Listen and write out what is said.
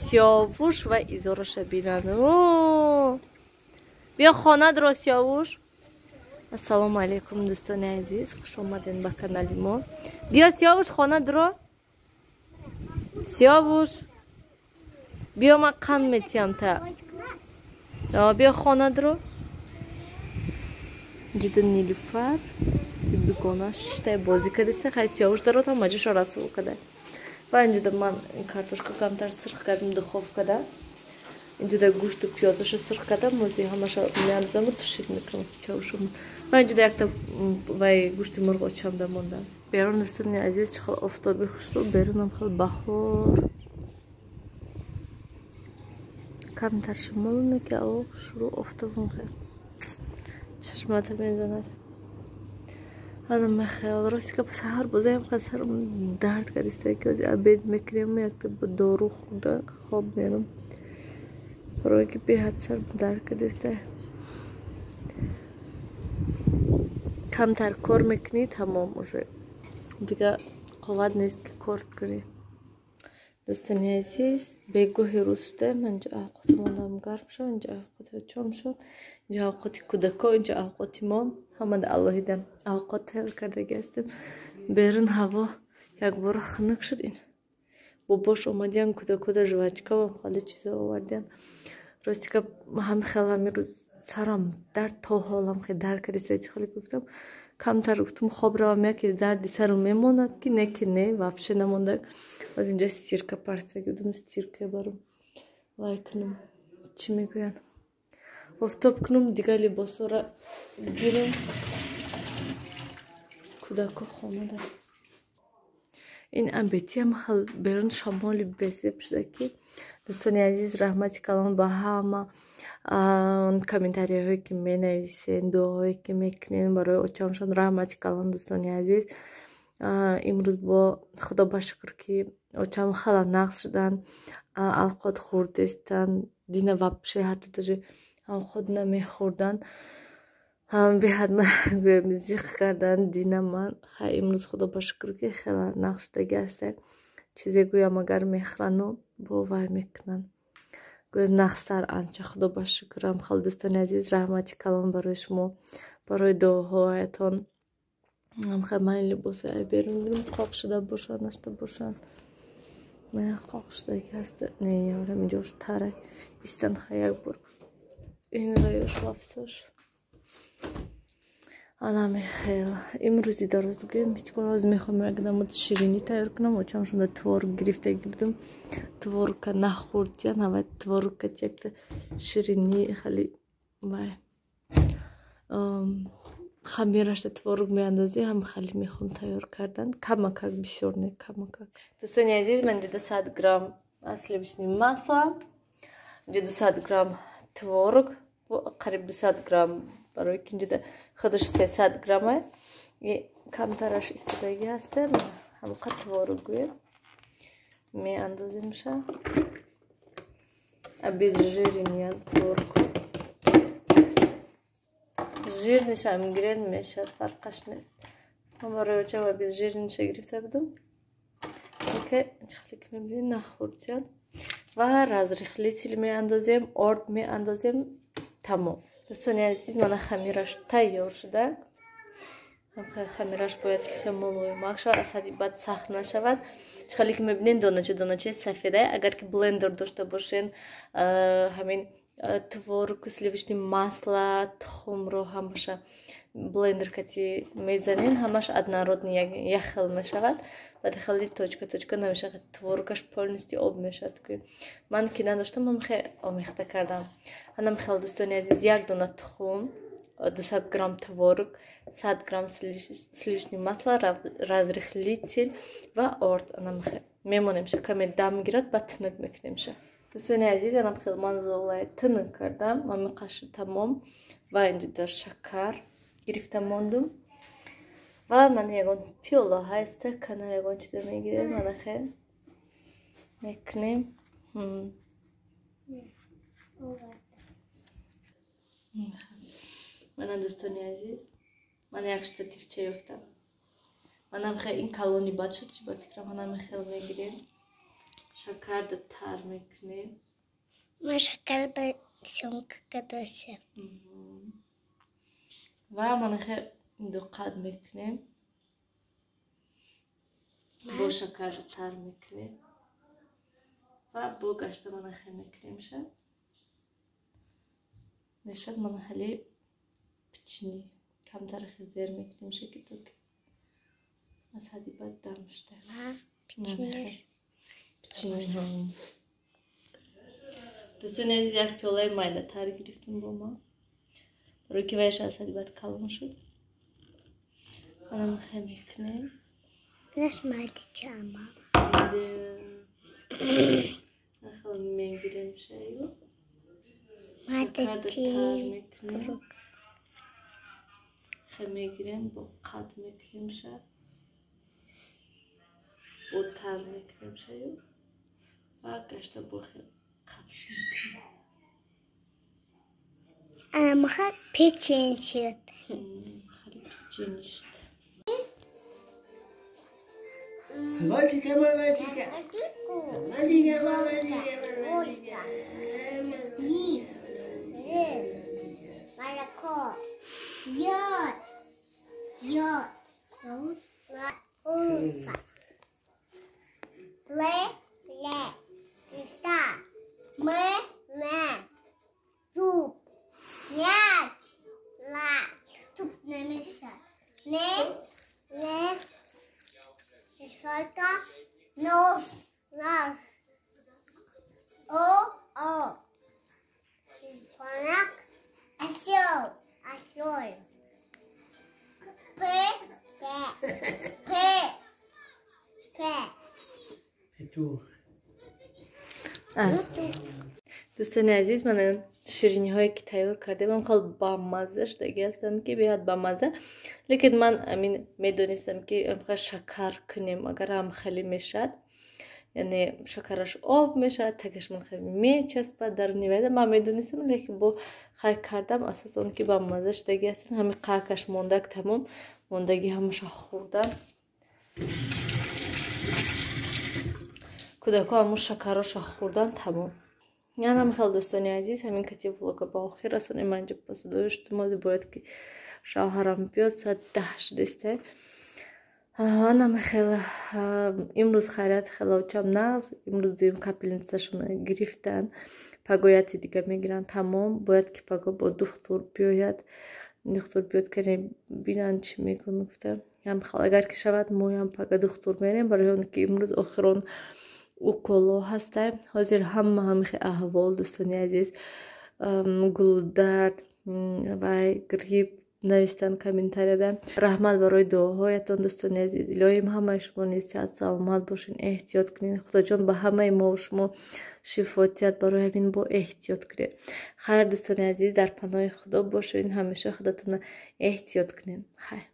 Сиёвуш ва Изораша бинанд. Биё хона дро, Сиёвуш. Ассалому алайкум, дӯстони азиз, хуш омадед ба канали мо. Биё, Сиёвуш, хона дро. Сиёвуш, биё, ман қанд метиҳам та. Биё, хона дро. Ҷида Нилуфар дугона шиштай бозӣ кардиста. Хай, Сиёвуш дарот, ҳама ҷошо расво када. Ва инҷода ман картошка камтар сирх кардем, духовкада. Инҷода гӯшту пиёзаша сирх кардам, мози ҳамаша меандозаму тушить мекунам. Сиёвуш ва инҷода якта вай гӯшти мурғ очамда мондам. Берун, дӯстони азиз, чӣ хел офтоби хушрӯ, берунам хел баҳор. Камтар шамолне ки аво хушрӯ, офтобам хел чашмата мезанад. Ана мехел рости гап, саҳар бозаям хел сарам дард кардиста, ки ози обед мекунем, якта дору хӯрда хоб мерам. Барое ки беҳад сарам дард кардиста. Камтар кор мекунӣ, тамом, уже дига қувват нест ки кор кунӣ. Дӯстони азиз, бегоҳи рӯз шуда, ман инҷо авқоти мондам гарм шуд, инҷо авқоти очом шуд, инҷо авқоти кӯдако, инҷо авқоти мо, ҳамада алоҳида авқот тайёр кардаги ҳастем. Берун ҳаво якбора хунук шуд. Ин бобош омадиян, кӯдакода жвачкавам хеле чизо овардиян. Рости гап, ҳами хел ҳами рӯз сарам дард, то ҳолам хел дард кардиста. Чӣ хеле гуфтам, камтар гуфтам хоб равам, яке дарди сарам мемонад, ки не, ки не, вообще намонда. Аз инҷа стирка партоги будам, стирка барам вай кунам, чӣ мегӯянд, офтоб кунам, дигар либосҳоро гирам. Кӯдако хонада. Ин абетиам хел берун шамоли безеб шуда ки. Дӯстони азиз, раҳмати калон ба ҳама комментарияҳое ки менависен, дуоҳое ки мекунен барои очамшон. Раҳмати калон, дӯстони азиз. Имрӯз бо Худо ба шукр, ки очам хела нағз шуданд, авқот хӯрдестанд. Дина вообще ҳатто даже авқот намехӯрданд, беҳад гӯем зиқ карданд дина ман. Хай, имрӯз Худо ба шукр, ки хела нағз шудаги ҳастем. Чизе гӯям, агар мехӯрану бовар мекунанд, гӯем нағзтар анча, Худо ба шукрам. Хел, дӯстони азиз, раҳмати калон барои шумо, барои дуоҳоятон. Ман ин либосҳои берун гирам, қоқ шуда бошанд, нашуда бошанд. Қоқ шудаги ҳаста. Не, ёрам, инҷош тара истан. Хай, як бор ин ваёш лафсош. Анаме хел имрӯзи дароз гӯем ҳеҷ кор. Ҳозир мехоҳам як намуд ширинӣ тайёр кунам. Очам шунда творог гирифтаги будам, творогка нахӯрдиян. Ҳавай творогка якта ширинӣ хеле вай хамирашта творог меандозӣ, ҳам хеле мехоҳам тайёр кардан. Камакак, бисёр не, камакак. Дӯстони азиз, ман инҷа 200 грамм сливочный масло, инҷа 200 грамм творог, қариб 200 грамм, барои ки инҷода худаш 300 грамма, камтараш истодаги ҳаста. Ҳамқа творог гӯем меандоземша, обезжиренный творог, жирныйшам гирен мешад, фарқаш нест. Ман барои очам обезжиренныйша гирифта будам, ки хеле ки мебинед, нахӯрдияд. Ва разрыхлитель меандозем, орд меандозем, тамом. Дӯстони азиз, мана хамираш тайёр шуда. Хамираш бояд ки хеле мулоимак шавад, аз ҳадди бад сахт нашавад. Чӣ хеле ки мебинед, донача доначаи сафеда. Агар ки блендер дошта бошен, ҳамин творог, сливочный масло, тухмро ҳамаша блендер кати мезанен, ҳамаш однородный, як хел мешавад. Баъд хеле точка точка намешавад, творогаш полностью об мешавад. Ман ки надоштам, ман хеле омехта кардам. Анам хел, дӯстони азиз, як дона тухм, 200 грамм творог, 100 грамм сливочный масло, разрыхлитель ва орд. Анам хел мемонемша, каме дам гирад, баъд тунук мекунемша. Дӯстони азиз, анам хел ман золаи тунук кардам, мамиқашу тамом. Ва инҷода шакар гирифта мондум. Ва ман ягон пиёла ҳаста, кана ягон чиза мегирем, ана хел мекунем. Мана, дӯстони азиз, ман як штативча ёфтам. Манам хел ин калони бад шуд, ба фикрам, манам хел мегирем. Шакар тар мекунем. Ма шакар ба съёмка кардасем. Ва манахе ду қад мекунем. Бо шакар тар мекунем. Ва бо гашта манахе мекунем ша. Мешад манахали печенье. Камтар зер мекунем ша ки то ки аз ҳадди бад дам шуда. Печенье. Печенье. Дӯстони азиз, як пиёлаи майдатар гирифтем бо ма. Барои ки вайша аз ҳадди бад калон шуд. Манам хе мекунем. Наш майдачама. Нахел мегирем шаю. Майдачи. Мекунем. Хе мегирем, бо қад мекунем ша. Бо тар мекунем шаю. Ва гашта бо хе қадш мекунем. Ана маха печенье шуд. Хеле печенье шуд. Мальчика, мальчика. Мальчика, мальчика, мальчика. Молоко. Йод. Йод. Ле. Ле. Та. М. М. Зуб. Мяч. Ла. Зуб не мешай. Не. Не. Сколько? Нос. Нос. О. О. Конак. Осел. Осел. П. П. П. П. Петух. Дӯстони азиз, ман шириниҳое ки тайёр кардем, хел бамазза шудаги ҳастанд ки беҳад бамазза. Лекин ман амин медонистам ки амха шакар кунем, агар ҳам хеле мешад, яъне шакараш об мешавад, тагаш ман хеле мечаспад дар нивайда. Ман медонистам, лекин бо хай кардам, асос он ки бамазза шудаги ҳастанд. Ҳами қаъкаш мондак тамом, мондаги ҳамаша хӯрдан. Кӯдако ҳамун шакароша хӯрдан тамом. Янам хел дӯстони азиз, ҳамин кати влога ба охир расонем. Ман инҷа посудои шудум, бояд ки шавҳарам биёд, соат 10 шудиста. Анам хел имрӯз хайрият хелочам нағз, имрӯз дуюм капельницашон гирифтан, пагояти дига мегиранд тамом. Бояд ки паго бо духтур биёяд, духтур биёд кане бинанд чӣ мекунад гуфта. Ҳам хел агар ки шавад, моям пага духтур мерем, барои он ки имрӯз охирон уколо ҳастай. Ҳозир ҳама ҳамихе аҳвол дӯстони азиз, гулудард ва грипп навистан комментарияда. Раҳмат барои дуоҳоятон дӯстони азиз. Илоҳим ҳамаи шумо низ сиҳат саломат бошед, эҳтиёт кунед. Худоҷон ба ҳамаи мо шумо шифо диҳад, барои ҳамин бо эҳтиёт кунед. Хайр дӯстони азиз, дар паноҳи Худо бошед, ҳамеша худатонро эҳтиёт кунед. Хайр.